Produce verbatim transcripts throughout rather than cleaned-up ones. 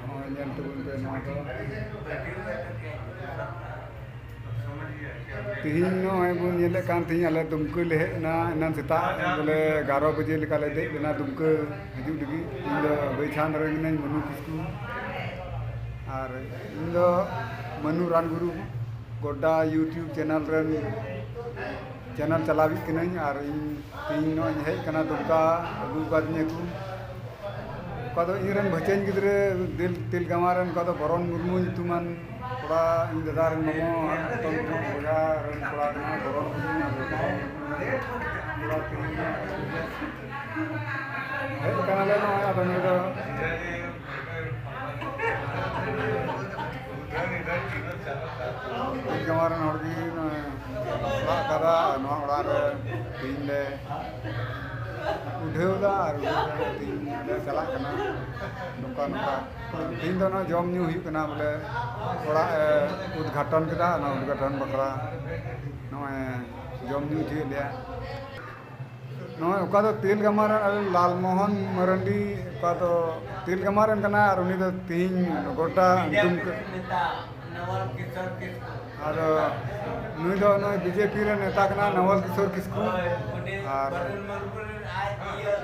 ᱱᱚᱜᱼᱚᱭ ᱧᱮᱞ ᱛᱟᱵᱚᱱ ᱯᱮ ᱱᱚᱣᱟ ᱫᱚ᱾ ᱛᱤᱦᱤᱧ ᱱᱚᱜᱼᱚᱭ ᱵᱚᱱ ᱧᱮᱞᱮᱫ ᱠᱟᱱ, ᱛᱤᱦᱤᱧ ᱟᱞᱮ ᱫᱩᱢᱠᱟᱹ ᱞᱮ ᱦᱮᱡ ᱮᱱᱟ, ᱮᱱᱟᱱ ᱥᱮᱛᱟᱜ ᱵᱚᱞᱮ ᱮᱜᱟᱨᱚ ᱵᱟᱡᱮ ᱞᱮᱠᱟ ᱞᱮ ᱫᱮᱡ ᱞᱮᱱᱟ ᱫᱩᱢᱠᱟᱹ ᱦᱤᱡᱩᱜ ᱞᱟᱹᱜᱤᱫ᱾ ᱤᱧ ᱫᱚ ᱵᱟᱹᱭᱪᱷᱟᱱ ᱨᱮ ᱢᱤᱱᱟᱹᱧ, ᱢᱚᱱᱩ ᱠᱤᱥᱠᱩ, ᱟᱨ ᱤᱧ ᱫᱚ ᱢᱟᱹᱱᱩ ᱨᱟᱱᱜᱩᱨᱩ ᱜᱚᱰᱰᱟ YouTube ᱪᱮᱱᱮᱞ ᱨᱮᱱ ᱪᱮᱱᱮᱞ ᱪᱟᱞᱟᱣᱤᱡ ᱠᱟᱹᱱᱟᱹᱧ᱾ ᱟᱨ ᱤᱧ ᱛᱤᱦᱤᱧ ᱱᱚᱜᱼᱚᱭ ᱤᱧ ᱦᱮᱡ ᱟᱠᱟᱱᱟ ᱫᱩᱢᱠᱟ, ᱟᱹᱜᱩ ᱟᱠᱟᱫᱤᱧᱟ ᱠᱚ᱾ ᱚᱠᱟ ᱫᱚ ᱤᱧ ᱨᱮᱱ ᱵᱷᱟᱹᱪᱟᱹᱧ ᱜᱤᱫᱽᱨᱟᱹ ᱫᱤᱞ ᱛᱤᱞᱜᱟᱢᱟ ᱨᱮᱱ, ᱚᱠᱟ ᱫᱚ ᱵᱚᱨᱚᱱ ᱢᱩᱨᱢᱩ ᱧᱩᱛᱩᱢᱟᱱ ᱠᱚᱲᱟ, ᱤᱧ ᱫᱟᱫᱟ ᱨᱮᱱ ᱢᱟᱢᱚ ᱟᱨ ᱦᱚᱯᱚᱱ ᱦᱚᱯᱚᱱ ᱵᱚᱭᱦᱟ ᱨᱮᱱ ᱠᱚᱲᱟ ᱠᱟᱱᱟᱭ ᱵᱚᱨᱚᱱ ᱢᱩᱨᱢᱩ᱾ ᱟᱨ ᱵᱚᱨᱚᱱ ᱢᱩᱨᱢᱩ ᱠᱚᱲᱟ ᱛᱤᱦᱤᱧ ᱦᱮᱡ ᱠᱟᱱᱟᱞᱮ ᱱᱚᱜᱼᱚᱭ, ᱟᱫᱚ ᱱᱩᱭ ᱫᱚ ᱛᱤᱞᱜᱟᱢᱟ ᱨᱮᱱ ᱦᱚᱲ ᱜᱮ ᱱᱚᱜᱼᱚᱭ ᱚᱲᱟᱜ ᱠᱟᱫᱟ᱾ ᱱᱚᱣᱟ ᱚᱲᱟᱜ ᱨᱮ ᱛᱤᱦᱤᱧ ᱞᱮ ᱩᱰᱷᱟᱹᱣ ᱫᱟ ᱟᱨ ᱩᱰᱷᱟᱹᱣ ᱠᱟᱛᱮ ᱛᱤᱦᱤᱧ ᱞᱮ ᱪᱟᱞᱟᱜ ᱠᱟᱱᱟ᱾ ᱱᱚᱝᱠᱟ ᱱᱚᱝᱠᱟ ᱛᱤᱦᱤᱧ ᱫᱚ ᱱᱚᱣᱟ ᱡᱚᱢ ᱧᱩ ᱦᱩᱭᱩᱜ ᱠᱟᱱᱟ, ᱵᱚᱞᱮ ᱚᱲᱟᱜ ᱮ ᱩᱫᱽᱜᱷᱟᱴᱚᱱ ᱠᱮᱫᱟ᱾ ᱚᱱᱟ ᱩᱫᱽᱜᱷᱟᱴᱚᱱ ᱵᱟᱠᱷᱨᱟ ᱱᱚᱜᱼᱚᱭ ᱡᱚᱢ ᱧᱩ ᱦᱚᱪᱚᱭᱮᱫ ᱞᱮᱭᱟ᱾ ᱱᱚᱜᱼᱚᱭ ᱚᱠᱟ ᱫᱚ ᱛᱤᱞᱜᱟᱢᱟ ᱨᱮᱱ ᱟᱞᱮ ᱞᱟᱞᱢᱳᱦᱚᱱ ᱢᱟᱨᱟᱱᱰᱤ, ᱚᱠᱟ ᱫᱚ ᱛᱤᱞᱜᱟᱢᱟ ᱨᱮᱱ ᱠᱟᱱᱟᱭ, ᱟᱨ ᱩᱱᱤ ᱫᱚ ᱛᱤᱦᱤᱧ ᱜᱚᱰᱰᱟ ᱫᱩᱢᱠᱟᱹ ᱱᱮᱛᱟ ᱱᱟᱣᱟᱞ ᱠᱤᱥᱳᱨ ᱠᱤᱥᱠᱩ᱾ ᱟᱫᱚ ᱱᱩᱭ ᱫᱚ ᱱᱩᱭ BJP ᱨᱮᱱ ᱱᱮᱛᱟ ᱠᱟᱱᱟ, ᱱᱟᱣᱟᱞ ᱠᱤᱥᱳᱨ ᱠᱤᱥᱠᱩ᱾ ᱦᱳᱭ, ᱩᱱᱤ ᱟᱨ ᱵᱟᱨᱩᱱ ᱢᱩᱨᱢᱩ ᱨᱮᱱ ᱟᱡ ᱤᱭᱟᱹ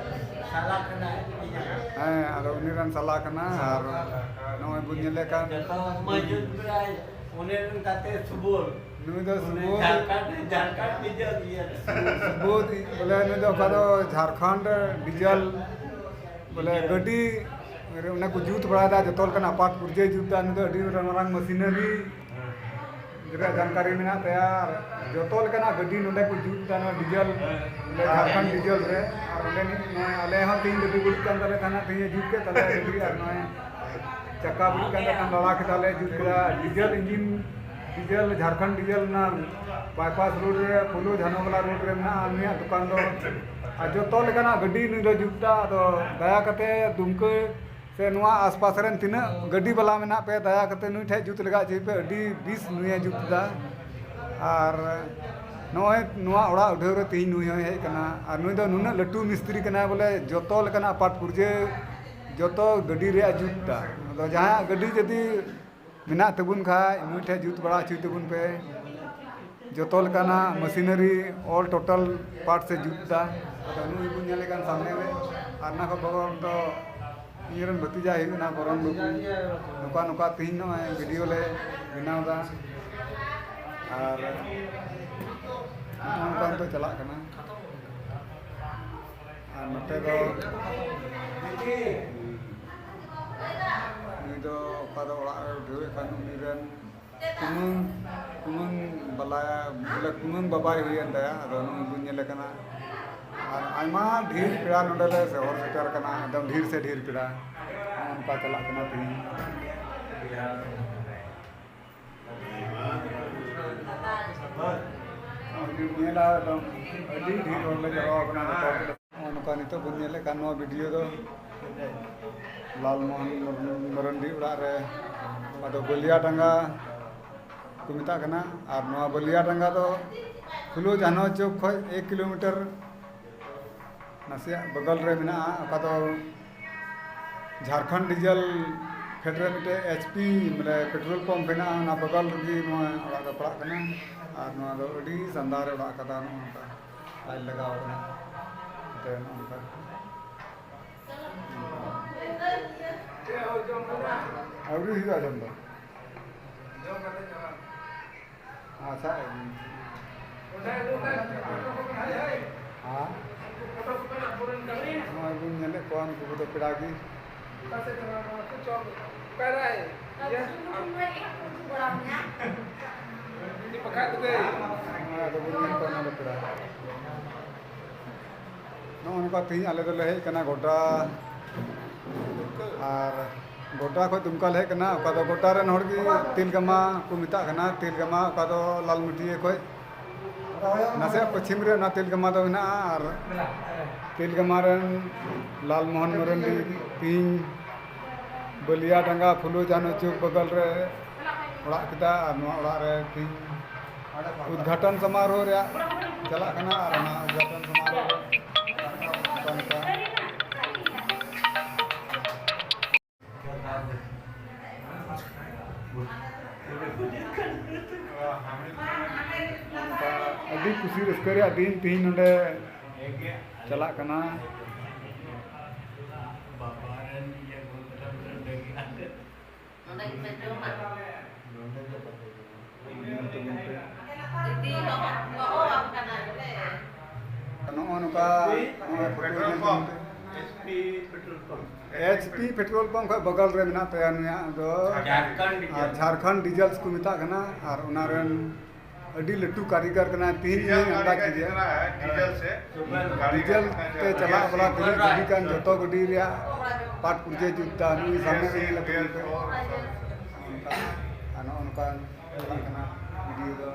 ᱥᱟᱞᱟ ᱠᱟᱱᱟᱭ᱾ ᱦᱮᱸ, ᱟᱫᱚ ᱩᱱᱤ ᱨᱮᱱ ᱥᱟᱞᱟ ᱠᱟᱱᱟ᱾ ᱟᱨ ᱱᱚᱜᱼᱚᱭ ᱵᱚᱱ ᱧᱮᱞᱮ ᱠᱟᱱ ᱡᱚᱛᱚ ᱢᱚᱡᱩᱫ ᱢᱮᱱᱟᱭ, ᱩᱱᱤ ᱨᱮᱱ ᱜᱟᱛᱮ ᱥᱩᱵᱳᱫᱷ᱾ ᱱᱩᱭ ᱫᱚ ᱩᱱᱤ ᱥᱩᱵᱳᱫᱷ᱾ ᱡᱷᱟᱲᱠᱷᱚᱸᱰ, ᱡᱷᱟᱲᱠᱷᱚᱸᱰ ᱵᱤᱡᱮᱯᱤ ᱤᱭᱟᱹ ᱨᱮ᱾ ᱥᱩᱵᱳᱫᱷ ᱵᱚᱞᱮ ᱱᱩᱭ ᱫᱚ ᱚᱠᱟ ᱫᱚ ᱡᱷᱟᱲᱠᱷᱚᱸᱰ ᱰᱤᱡᱮᱞ ᱵᱚᱞᱮ ᱜᱟᱹᱰᱤ ᱨᱮ ᱚᱱᱟ ᱠᱚ ᱡᱩᱛ ᱵᱟᱲᱟᱭᱮᱫᱟ, ᱡᱚᱛᱚ ᱞᱮᱠᱟᱱᱟᱜ part ᱯᱩᱨᱡᱟᱹ ᱡᱩᱛ ᱫᱟ᱾ ᱱᱩᱭ ᱫᱚ ᱟᱹᱰᱤ ᱢᱟᱨᱟᱝ ᱢᱟᱨᱟᱝ ᱢᱟᱥᱤᱱᱟᱨᱤ ᱨᱮᱭᱟᱜ ᱡᱟᱱᱠᱟᱨᱤ ᱢᱮᱱᱟᱜ ᱛᱟᱭᱟ᱾ ᱟᱨ ᱡᱚᱛᱚ ᱞᱮᱠᱟᱱᱟᱜ ᱜᱟᱹᱰᱤ ᱱᱚᱰᱮ ᱠᱚ ᱡᱩᱛ ᱫᱟ, ᱱᱚᱣᱟ ᱰᱤᱡᱮᱞ, ᱱᱚᱰᱮ ᱡᱷᱟᱲᱠᱷᱚᱸᱰ ᱰᱤᱡᱮᱞ ᱨᱮ᱾ ᱟᱨ ᱚᱸᱰᱮ ᱱᱤᱡ ᱱᱚᱜᱼᱚᱭ ᱟᱞᱮ ᱦᱚᱸ ᱛᱮᱦᱮᱧ ᱜᱟᱹᱰᱤ ᱵᱟᱹᱲᱤᱡ ᱠᱟᱱ ᱛᱟᱞᱮ ᱛᱟᱦᱮᱱᱟ, ᱛᱮᱦᱮᱧ ᱮ ᱡᱩᱛ ᱠᱮᱫ ᱛᱟᱞᱮᱭᱟ ᱜᱟᱹᱰᱤ᱾ ᱟᱨ ᱱᱚᱜᱼᱚᱭ ᱪᱟᱠᱟ ᱵᱟᱹᱲᱤᱡ ᱠᱟᱱ ᱛᱟᱞᱮ ᱠᱷᱟᱱ ᱞᱟᱲᱟ ᱠᱮᱫᱟᱞᱮ, ᱡᱩᱛ ᱠᱮᱫᱟ᱾ Diesel engine, diesel Jharkhand diesel ᱚᱱᱟ ᱵᱟᱭᱯᱟᱥ ᱨᱳᱰ ᱨᱮ, ᱯᱷᱩᱞᱳ ᱡᱷᱟᱱᱚᱜᱚᱞᱟ ᱨᱳᱰ ᱨᱮ ᱢᱮᱱᱟᱜᱼᱟ ᱱᱩᱭᱟᱜ ᱫᱚᱠᱟᱱ ᱫᱚ᱾ ᱟᱨ ᱡᱚᱛᱚ ᱞᱮᱠᱟᱱᱟᱜ ᱜᱟᱹᱰᱤ ᱱᱩᱭ ᱫᱚ ᱡᱩᱛ ᱫᱟ᱾ ᱟᱫᱚ ᱫᱟᱭᱟ ᱠᱟᱛᱮ ᱫᱩᱢᱠᱟᱹ ᱥᱮ ᱱᱚᱣᱟ ᱟᱥᱯᱟᱥ ᱨᱮᱱ ᱛᱤᱱᱟᱹᱜ ᱜᱟᱹᱰᱤ ᱵᱟᱞᱟ ᱢᱮᱱᱟᱜ ᱯᱮ, ᱫᱟᱭᱟ ᱠᱟᱛᱮ ᱱᱩᱭ ᱴᱷᱮᱡ ᱡᱩᱛ ᱞᱟᱜᱟ ᱦᱚᱪᱚᱭ ᱯᱮ, ᱟᱹᱰᱤ ᱵᱮᱥ ᱱᱩᱭᱮ ᱡᱩᱛ ᱫᱟ᱾ ᱟᱨ ᱱᱚᱜᱼᱚᱭ ᱱᱚᱣᱟ ᱚᱲᱟᱜ ᱩᱰᱷᱟᱹᱣ ᱨᱮ ᱛᱮᱦᱮᱧ ᱱᱩᱭ ᱦᱚᱸᱭ ᱦᱮᱡ ᱟᱠᱟᱱᱟ᱾ ᱟᱨ ᱱᱩᱭ ᱫᱚ ᱱᱩᱱᱟᱹᱜ ᱞᱟᱹᱴᱩ ᱢᱤᱥᱛᱨᱤ ᱠᱟᱱᱟᱭ, ᱵᱚᱞᱮ ᱡᱚᱛᱚ ᱞᱮᱠᱟᱱᱟᱜ ᱯᱟᱴ ᱯᱩᱨᱡᱟᱹ ᱡᱚᱛᱚ ᱜᱟᱹᱰᱤ ᱨᱮᱭᱟᱜ ᱡᱩᱛ ᱮᱫᱟ᱾ ᱟᱫᱚ ᱡᱟᱦᱟᱸᱭᱟᱜ ᱜᱟᱹᱰᱤ ᱡᱩᱫᱤ ᱢᱮᱱᱟᱜ ᱛᱟᱵᱚᱱ ᱠᱷᱟᱡ, ᱱᱩᱭ ᱴᱷᱮᱱ ᱡᱩᱛ ᱵᱟᱲᱟ ᱦᱚᱪᱚᱭ ᱛᱟᱵᱚᱱ ᱯᱮ᱾ ᱡᱚᱛᱚ ᱞᱮᱠᱟᱱᱟᱜ machinery, all total parts ᱮ ᱡᱩᱛ ᱮᱫᱟ᱾ ᱟᱫᱚ ᱱᱩᱭ ᱵᱚᱱ ᱧᱮᱞᱮ ᱠᱟᱱ ᱥᱟᱢᱱᱮ ᱨᱮ, ᱟᱨ ᱚᱱᱟ ᱠᱷᱚᱱ ᱵᱚᱜᱚᱨ ᱫᱚ ᱤᱧ ᱨᱮᱱ ᱵᱷᱟᱹᱛᱤᱡᱟ ᱦᱩᱭᱩᱜ ᱠᱟᱱᱟ ᱵᱚᱨᱚᱱ ᱵᱟᱹᱵᱩ᱾ ᱱᱚᱝᱠᱟ ᱱᱚᱝᱠᱟ ᱛᱮᱦᱮᱧ ᱱᱚᱜᱼᱚᱭ video ᱞᱮ ᱵᱮᱱᱟᱣ ᱮᱫᱟ᱾ ᱟᱨ ᱱᱚᱜᱼᱚ ᱱᱚᱝᱠᱟ ᱱᱤᱛᱚᱜ ᱪᱟᱞᱟᱜ ᱠᱟᱱᱟ᱾ ᱟᱨ ᱱᱚᱛᱮ ᱫᱚ ᱱᱩᱭ ᱫᱚ ᱚᱠᱟ ᱫᱚ ᱚᱲᱟᱜ ᱨᱮ ᱩᱰᱷᱟᱹᱣᱮᱫ ᱠᱟᱱ ᱩᱱᱤ ᱨᱮᱱ ᱠᱩᱢᱟᱹᱝ, ᱠᱩᱢᱟᱹᱝ ᱵᱟᱞᱟ, ᱵᱚᱞᱮ ᱠᱩᱢᱟᱹᱝ ᱵᱟᱵᱟᱭ ᱦᱩᱭᱮᱱ ᱛᱟᱭᱟ᱾ ᱟᱫᱚ ᱱᱩᱭ ᱵᱚᱱ ᱧᱮᱞᱮ ᱠᱟᱱᱟ᱾ ᱟᱨ ᱟᱭᱢᱟ ᱰᱷᱮᱨ ᱯᱮᱲᱟ ᱱᱚᱰᱮ ᱞᱮ ᱥᱮᱦᱚᱨ ᱥᱮᱴᱮᱨ ᱠᱟᱱᱟ, ᱮᱠᱫᱚᱢ ᱰᱷᱮᱨ ᱥᱮ ᱰᱷᱮᱨ ᱯᱮᱲᱟ᱾ ᱱᱚᱜᱼᱚ ᱱᱚᱝᱠᱟ ᱪᱟᱞᱟᱜ ᱠᱟᱱᱟ ᱛᱮᱦᱮᱧ᱾ ᱧᱮᱞᱟ ᱮᱠᱫᱚᱢ ᱟᱹᱰᱤ ᱰᱷᱮᱨ ᱦᱚᱲ ᱞᱮ ᱡᱟᱣᱨᱟ ᱟᱠᱟᱱᱟ ᱱᱚᱛᱮ᱾ ᱱᱚᱜᱼᱚ ᱱᱚᱝᱠᱟ ᱱᱤᱛᱚᱜ ᱵᱚᱱ ᱧᱮᱞᱮᱫ ᱠᱟᱱ ᱱᱚᱣᱟ video ᱫᱚ ᱞᱟᱞᱢᱳᱦᱚᱱ ᱢᱟᱨᱟᱱᱰᱤ ᱚᱲᱟᱜ ᱨᱮ, ᱟᱫᱚ ᱵᱟᱹᱞᱤᱭᱟ ᱰᱟᱸᱜᱟ ᱠᱚ ᱢᱮᱛᱟᱜ ᱠᱟᱱᱟ᱾ ᱟᱨ ᱱᱚᱣᱟ ᱵᱟᱹᱞᱤᱭᱟ ᱰᱟᱸᱜᱟ ᱫᱚ ᱯᱷᱩᱞᱳ ᱡᱷᱟᱱᱚ ᱪᱚᱠ ᱠᱷᱚᱱ ᱮᱠ kilometer ᱱᱟᱥᱮᱭᱟᱜ ᱵᱚᱜᱚᱞ ᱨᱮ ᱢᱮᱱᱟᱜᱼᱟ, ᱚᱠᱟ ᱫᱚ ᱡᱷᱟᱲᱠᱷᱚᱸᱰ ᱰᱤᱡᱮᱞ ᱯᱷᱮᱰ ᱨᱮ ᱢᱤᱫᱴᱮᱡ HP ᱢᱟᱱᱮ petrol pump ᱢᱮᱱᱟᱜᱼᱟ, ᱚᱱᱟ ᱵᱚᱜᱚᱞ ᱨᱮᱜᱮ ᱱᱚᱣᱟ ᱚᱲᱟᱜ ᱫᱚ ᱯᱟᱲᱟᱜ ᱠᱟᱱᱟ᱾ ᱟᱨ ᱱᱚᱣᱟ ᱫᱚ ᱟᱹᱰᱤ ᱥᱟᱱᱫᱟᱨ ᱨᱮ ᱚᱲᱟᱜ ᱠᱟᱫᱟ, ᱱᱚᱜᱼᱚ ᱱᱚᱝᱠᱟ ᱴᱟᱭᱤᱞ ᱞᱟᱜᱟᱣ ᱠᱟᱱᱟ᱾ ᱱᱚᱜᱼᱚ ᱱᱚᱝᱠᱟ ᱟᱹᱣᱨᱤ ᱦᱩᱭᱩᱜᱼᱟ ᱡᱚᱢ ᱫᱚ᱾ ᱟᱪᱪᱷᱟ, ᱦᱮᱸ᱾ ᱱᱚᱜᱼᱚᱭ ᱵᱚᱱ ᱧᱮᱞᱮᱫ ᱠᱚᱣᱟ, ᱱᱩᱠᱩ ᱠᱚᱫᱚ ᱯᱮᱲᱟ ᱜᱮ᱾ ᱦᱮᱸ, ᱟᱫᱚ ᱵᱚᱱ ᱧᱮᱞ ᱠᱚᱣᱟ ᱱᱚᱰᱮ ᱯᱮᱲᱟ᱾ ᱱᱚᱜᱼᱚ ᱱᱚᱝᱠᱟ ᱛᱮᱦᱮᱧ ᱟᱞᱮ ᱫᱚᱞᱮ ᱦᱮᱡ ᱠᱟᱱᱟ ᱜᱚᱰᱰᱟ᱾ ᱟᱨ ᱜᱚᱰᱰᱟ ᱠᱷᱚᱱ ᱫᱩᱢᱠᱟ ᱞᱮ ᱦᱮᱡ ᱠᱟᱱᱟ᱾ ᱚᱠᱟ ᱫᱚ ᱜᱚᱰᱰᱟ ᱨᱮᱱ ᱦᱚᱲ ᱜᱮ ᱛᱤᱞᱜᱟᱢᱟ ᱠᱚ ᱢᱮᱛᱟᱜ ᱠᱟᱱᱟ᱾ ᱛᱤᱞᱜᱟᱢᱟ ᱚᱠᱟ ᱫᱚ ᱞᱟᱞᱢᱟᱹᱴᱤᱭᱟᱹ ᱠᱷᱚᱱ ᱱᱟᱥᱮᱭᱟᱜ ᱯᱚᱪᱷᱤᱢ ᱨᱮ ᱚᱱᱟ ᱛᱤᱞᱜᱟᱢᱟ ᱫᱚ ᱢᱮᱱᱟᱜᱼᱟ᱾ ᱟᱨ ᱛᱤᱞᱜᱟᱢᱟ ᱨᱮᱱ ᱞᱟᱞᱢᱳᱦᱚᱱ ᱢᱟᱨᱟᱱᱰᱤ ᱛᱮᱦᱮᱧ ᱵᱟᱹᱞᱤᱭᱟ ᱰᱟᱸᱜᱟ ᱯᱷᱩᱞᱳ ᱡᱷᱟᱱᱳ ᱪᱚᱠ ᱵᱚᱜᱚᱞ ᱨᱮ ᱚᱲᱟᱜ ᱠᱮᱫᱟ᱾ ᱟᱨ ᱱᱚᱣᱟ ᱚᱲᱟᱜ ᱨᱮ ᱛᱮᱦᱮᱧ ᱩᱫᱽᱜᱷᱟᱴᱚᱱ ᱥᱚᱢᱟᱨᱳᱦ ᱨᱮᱭᱟᱜ ᱪᱟᱞᱟᱜ ᱠᱟᱱᱟ ᱟᱨ ᱚᱱᱟ ᱩᱫᱽᱜᱷᱟᱴᱚᱱ ᱥᱚᱢᱟᱨᱳᱦ ᱨᱮ ᱚᱱᱠᱟ ᱚᱱᱠᱟ ᱚᱱᱠᱟ ᱟᱹᱰᱤ ᱠᱩᱥᱤ ᱨᱟᱹᱥᱠᱟᱹ ᱨᱮᱭᱟᱜ ᱫᱤᱱ ᱛᱮᱦᱮᱧ ᱱᱚᱰᱮ ᱪᱟᱞᱟᱜ ᱠᱟᱱᱟ᱾ ᱱᱚᱜᱼᱚ ᱱᱚᱝᱠᱟ ᱱᱚᱜᱼᱚᱭ ᱯᱷᱳᱴᱳ ᱧᱮᱞ ᱛᱟᱵᱚᱱ ᱯᱮ᱾ ᱮᱭᱤᱪ ᱯᱤ ᱯᱮᱴᱨᱳᱞ ᱯᱟᱢᱯ ᱠᱷᱚᱱ ᱵᱟᱜᱟᱞ ᱨᱮ ᱢᱮᱱᱟᱜ ᱛᱟᱭᱟ ᱱᱩᱭᱟᱜ ᱫᱚ᱾ ᱡᱷᱟᱨᱠᱷᱚᱸᱰ ᱟᱨ ᱰᱤᱡᱮᱞ᱾ ᱡᱷᱟᱨᱠᱷᱚᱸᱰ ᱰᱤᱡᱮᱞᱥ ᱠᱚ ᱢᱮᱛᱟᱜ ᱠᱟᱱᱟ ᱟᱨ ᱚᱱᱟ ᱨᱮᱱ ᱟᱹᱰᱤ ᱞᱟᱹᱴᱩ ᱠᱟᱹᱨᱤᱜᱚᱨ ᱠᱟᱱᱟᱭ᱾ ᱛᱮᱦᱮᱧ ᱤᱧ ᱟᱱᱫᱟᱡ ᱠᱮᱫᱮᱭᱟ᱾ ᱰᱤᱡᱮᱞ ᱥᱮ ᱰᱤᱡᱮᱞ ᱛᱮ ᱪᱟᱞᱟᱜ ᱵᱟᱞᱟ ᱛᱤᱱᱟᱹᱜ ᱜᱟᱹᱰᱤ ᱠᱟᱱ ᱡᱚᱛᱚ ᱜᱟᱹᱰᱤ ᱨᱮᱭᱟᱜ ᱯᱟᱴ ᱯᱩᱨᱡᱟᱹ ᱡᱩᱛ ᱫᱟ᱾ ᱱᱩᱭ ᱥᱟᱢᱱᱮ ᱨᱮ ᱧᱮᱞ ᱛᱟᱵᱚᱱ ᱯᱮ᱾ ᱟᱨ ᱱᱚᱜᱼᱚ ᱱᱚᱝᱠᱟ ᱪᱟᱞᱟᱜ ᱠᱟᱱᱟ ᱵᱷᱤᱰᱤᱭᱳ ᱫᱚ᱾